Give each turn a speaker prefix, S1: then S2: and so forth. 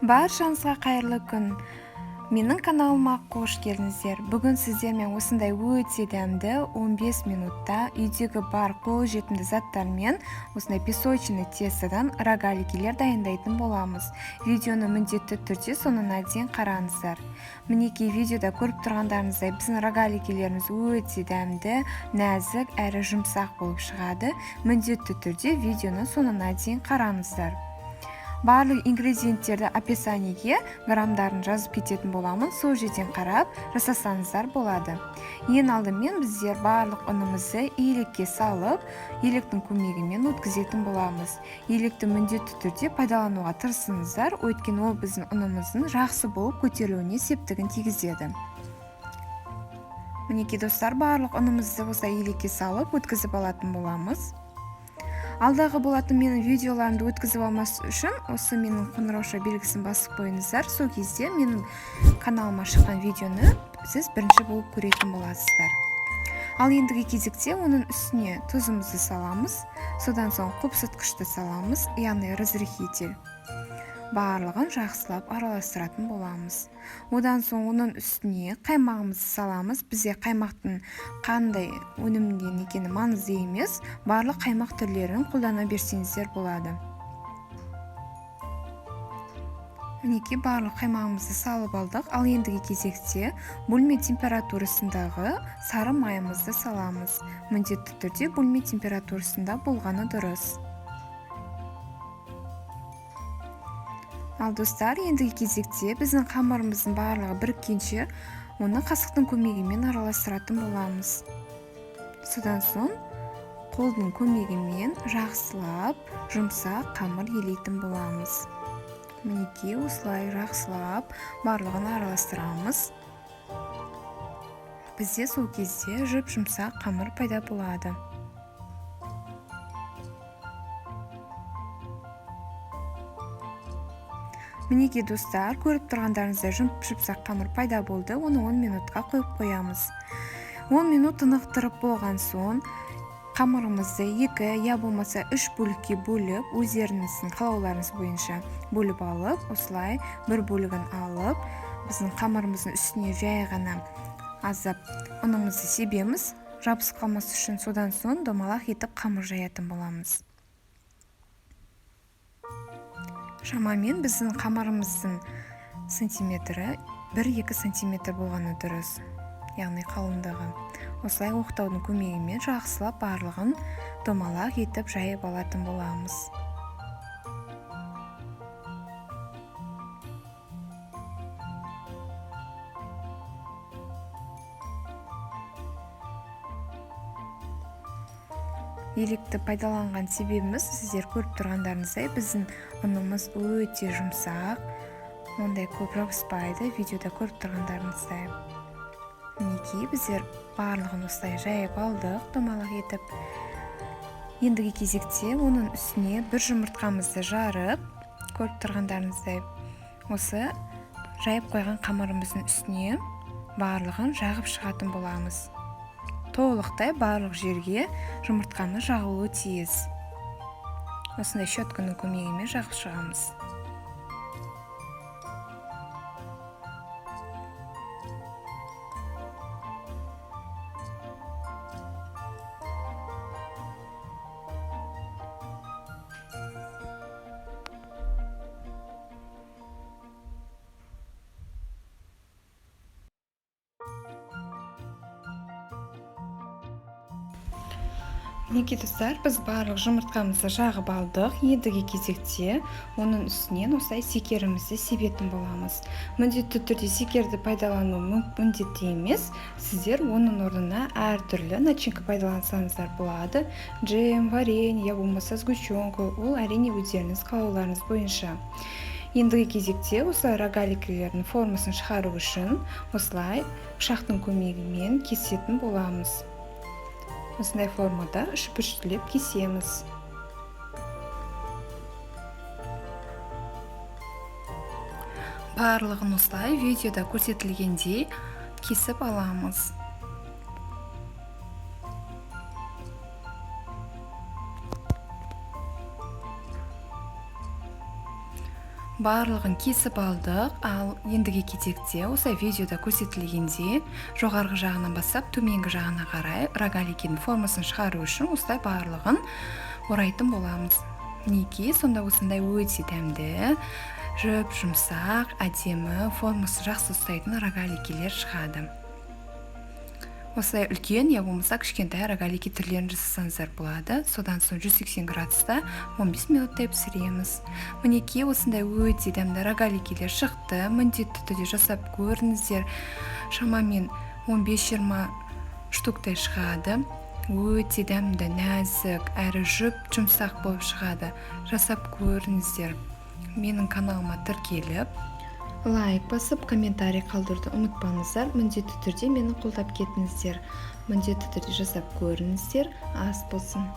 S1: Баршаңызға қайырлы күн. Менің каналыма қош келдіңіздер. Бүгін сіздермен осындай өте дәмді 15 минутта үйдегі бар қолжетімді заттармен осындай песочный тестодан рогаликилер дайындайтын боламыз. Видеоны міндетті түрде соңына дейін қараңыздар. Мінекей, видеода көріп тұрғандарыңыздай, біздің рогаликилеріміз өте дәмді, нәзік әрі жұмсақ болып шығады. Міндетті түрде видеоны соңына дейін қараңыздар. Барлық ингредиенттерді описаниеге граммдарын жазып кететін боламын, сол жерден қарап жасасаңыздар болады. Ең алдымен біздер барлық ұнымызды елекке салып, електің көмегімен өткізетін боламыз. Електі міндетті түрде пайдалануға тырысыңыздар, өйткені ол біздің ұнымыздың жақсы болып көтерілуіне септігін тигізеді. Мінекей, достар, барлық ұнымызды осылай елекке салып өткізіп алатын боламыз. Алдағы болатын менің видеоларымды өткізіп алмас үшін осы менің қоңырауша белгісін басып қойыңыздар. Сол кезде менің каналыма шыққан видеоны сіз бірінші болып көретін боласыздар. Ал ендігі кезекте оның үстіне тұзымызды саламыз, содан соң қопсытқышты саламыз, яғни разрыхлитель. Барлығын жақсылап араластыратын боламыз. Одан соң оның үстіне қаймағымызды саламыз. Бізде қаймақтың қандай өнімден екені маңызды емес, барлық қаймақ түрлерін қолдана берсеңіздер болады. Мінекей, барлық қаймағымызды салып алдық. Ал ендігі кезекте бөлме температурасындағы сары майымызды саламыз. Міндетті түрде бөлме температурасында болғаны дұрыс. Ал достар, ендігі кезекте біздің қамырымыздың барлығы біріккенше оны қасықтың көмегімен араластыратын боламыз. Содан соң қолдың көмегімен жақсылап жұмсақ қамыр елейтін боламыз. Мінекей, осылай жақсылап барлығын араластырамыз. Бізде сол кезде жұп-жұмсақ қамыр пайда болады. Мінекей, достар, көріп тұрғандарыңыздай жұп-жұмсақ қамыр пайда болды. Оны 10 минутқа қойып қоямыз. 10 минут тынықтырып болған соң қамырымызды 2 я болмаса 3 бөлікке бөліп, өздеріңіздің қалауларыңыз бойынша бөліп алып, осылай бір бөлігін алып, біздің қамырымыздың үстіне жай ғана аздап ұнымызды себеміз, жабысып қалмас үшін. Содан соң домалақ етіп қамыр жаятын боламыз. Шамамен біздің қамырымыздың сантиметрі 1-2 сантиметр болғаны дұрыс, яғни қалыңдығы. Осылай оқтаудың көмегімен жақсылап барлығын домалақ етіп жайып алатын боламыз. Електі пайдаланған себебіміз, сіздер көріп тұрғандарыңыздай, біздің ұнымыз өте жұмсақ, ондай көп жабыспайды, видеода көріп тұрғандарыңыздай. Мінекей, біздер барлығын осылай жайып алдық, домалақ етіп. Ендігі кезекте оның үстіне бір жұмыртқамызды жарып, көріп тұрғандарыңыздай, осы жайып қойған қамырымыздың үстіне барлығын жағып шығатын боламыз. Толықтай барлық жерге жұмыртқаны жағылуы тиіс. Осындай щетканың көмегімен жағып шығамыз. Мінекей, достар, біз барлық жұмыртқамызды жағып алдық. Ендігі кезекте оның үстінен осылай секерімізді себетін боламыз. Міндетті түрде секерді пайдалану міндетті емес. Сіздер оның орнына әртүрлі начинка пайдалансаңыздар болады. Джем, варенье, я болмаса сгущенка, ол әрине өздеріңіз қалауларыңыз бойынша. Ендігі кезекте осылай рогаликілердің формасын шығару үшін осылай пышақтың көмегімен кесетін боламыз. Осындай формада үшбұрыштылеп кесеміз. Барлығын осылай видеода көрсетілгендей кесіп аламыз. Барлығын кесіп алдық. Ал ендігі кезекте осылай, видеода көрсетілгендей, жоғарғы жағынан бастап төменгі жағына қарай рогаликінің формасын шығару үшін осылай барлығын орайтын боламыз. Мінекей, сонда осындай өте дәмді, жұп жұмсақ, әдемі, формасы жақсы ұстайтын рогаликилер шығады. Осылай үлкен я болмаса кішкентай рогалики түрлерін жасасаңыздар болады. Содан соң 180 градуста 15 минуттай пісіреміз. Мінекей, осындай өте дәмді рогаликилер шықты. Міндетті түрде жасап көріңіздер. Шамамен 15-20 штуктай шығады. Өте дәмді, нәзік әрі жұп жұмсақ болып шығады. Жасап көріңіздер. Менің каналыма тіркеліп, лайк басып, комментарий қалдыруды ұмытпаңыздар. Міндетті түрде мені қолдап кетіңіздер. Міндетті түрде жасап көріңіздер. Ас болсын!